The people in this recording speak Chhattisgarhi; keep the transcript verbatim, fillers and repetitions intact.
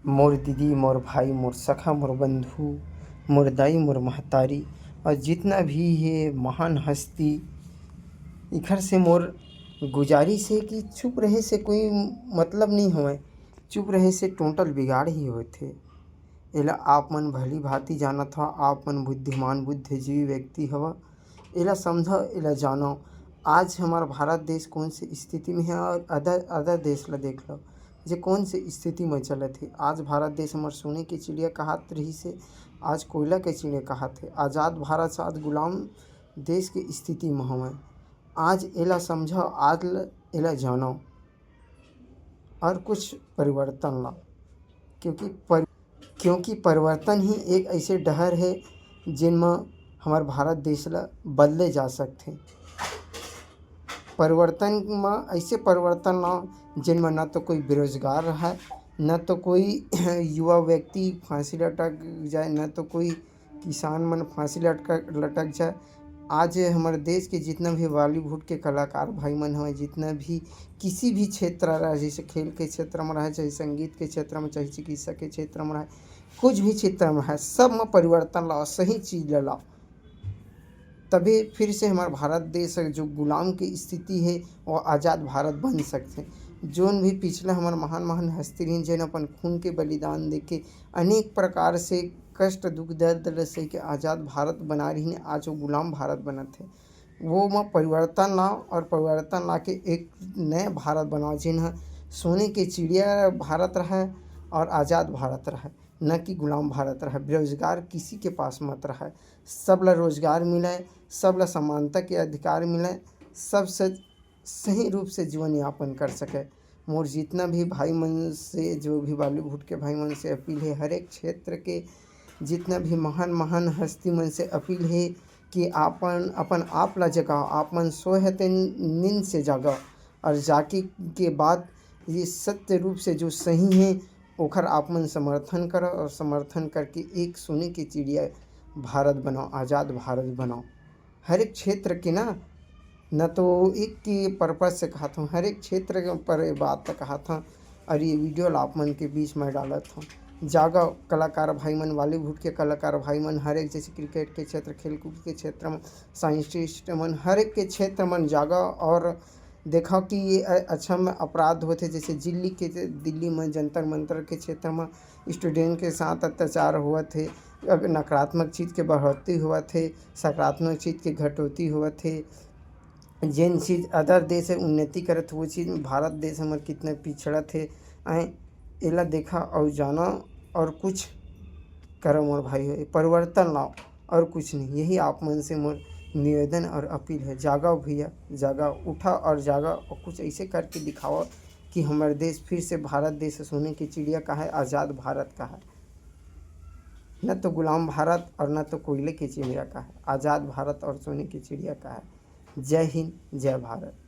मोर दीदी, मोर भाई, मोर सखा, मोर बंधु, मोर दाई, मोर महतारी और जितना भी हे महान हस्ती, इखर से मोर गुजारिश हे कि चुप रहे से कोई मतलब नहीं होवय। चुप रहे से total बिगाड़ ही होथे। एला आप मन भली भांति जानत हव, आप मन बुद्धिमान बुद्धिजीवी व्यक्ति हव। एला समझव, एला जानव। आज हमर भारत देश कौन से स्थिति में हे और other, other देश ला देख लव, जे कौन से स्थिति में चलत हे। आज भारत देश हमर सोने के चिड़िया कहात रहिस हे, आज कोयला के चिड़िया कहात हे। आजाद भारत से आज गुलाम देश के स्थिति में हवय। आज एला समझव, आज ल-, एला जानव और कुछ परिवर्तन ला, क्योंकि पर-, क्योंकि परिवर्तन ही एक ऐसे डहर हे, जेन म हमर भारत देश ला बदले जा सकथे। परिवर्तन म ऐसे परिवर्तन लाव, जेन म न तो कोई बेरोजगार रहय, न तो कोई युवा व्यक्ति फांसी लटक जाए, न तो कोई किसान मन फांसी लटक, लटक जाए। आज हमर देश के जितना भी Bollywood के कलाकार भाई मन हवय, जितना भी किसी भी क्षेत्र रहे, जैसे खेल के क्षेत्र में रहे, चाहे संगीत के क्षेत्र में, चाहे चिकित्सा के क्षेत्र में रहे, कुछ भी क्षेत्र में रहे, सब में परिवर्तन लाओ, सही चीज ल लाओ, तभी फिर से हमार भारत देश जो गुलाम के स्थिति है, वो आजाद भारत बन सकथे। जोन भी पिछला हमार महान महान हस्ती रहिन, जेन अपन खून के बलिदान देके अनेक प्रकार से कष्ट, दुख, दर्द ल सह के आजाद भारत बना रहिन, आज वो गुलाम भारत बनत है। वो म परिवर्तन लाओ और परिवर्तन ला के एक नए भारत बनाओ, जेन ह सोने के चिड़िया भारत रहे और आजाद भारत रहे, न कि गुलाम भारत रहे। बेरोजगार किसी के पास मत रहे, सब ला रोजगार मिले, सब ला समानता के अधिकार मिले, सबसे सही रूप से जीवन यापन कर सके। मोर जितना भी भाई मन से, जो भी Bollywood के भाई मन से अपील है, हर एक क्षेत्र के जितना भी महान महान हस्ती मन से अपील है कि आपन, अपन आप ला जगाओ, आप मन सोए हते नींद से जागो और जाके के बाद ये सत्य रूप से जो सही है, ओखर आप मन समर्थन करो और समर्थन करके एक सोने के चिड़िया भारत बनाओ, आजाद भारत बनाओ। हर एक क्षेत्र के ना, न तो एक के purpose से कहत हूँ, हर एक क्षेत्र के ऊपर ये बात कहत हूँ। और ये video ला आप मन के बीच में डालत हूँ। जागा कलाकार भाई मन, Bollywood के कलाकार भाई मन, हर एक जैसे cricket के क्षेत्र, खेलकूद के क्षेत्र में, scientist मन, हर एक के क्षेत्र मन जागा और देखा कि ये अ-, अच्छा में अपराध होथे, जैसे दिल्ली के, दिल्ली में जंतर मंतर के क्षेत्र में student के साथ अत्याचार होवत हे, अग-, नकारात्मक चीज के बढ़ोतरी होवत हे, सकारात्मक चीज के घटोती होवत हे। जेन चीज other देश हे उन्नति करत हे, वो चीज में भारत देश हमर कितना पिछड़त हे। आए एला देखा और जाना और कुछ करो मोर भाई हो, परिवर्तन लाओ और कुछ नहीं। यही आप मन से मोर निवेदन और अपील है। जागा भैया, जागा, उठा और जागा और कुछ ऐसे करके दिखाओ कि हमारे देश फिर से भारत देश सोने की चिड़िया का है, आजाद भारत का है, न तो गुलाम भारत और न तो कोयले की चिड़िया का है। आजाद भारत और सोने की चिड़िया का है। जय हिंद, जय भारत।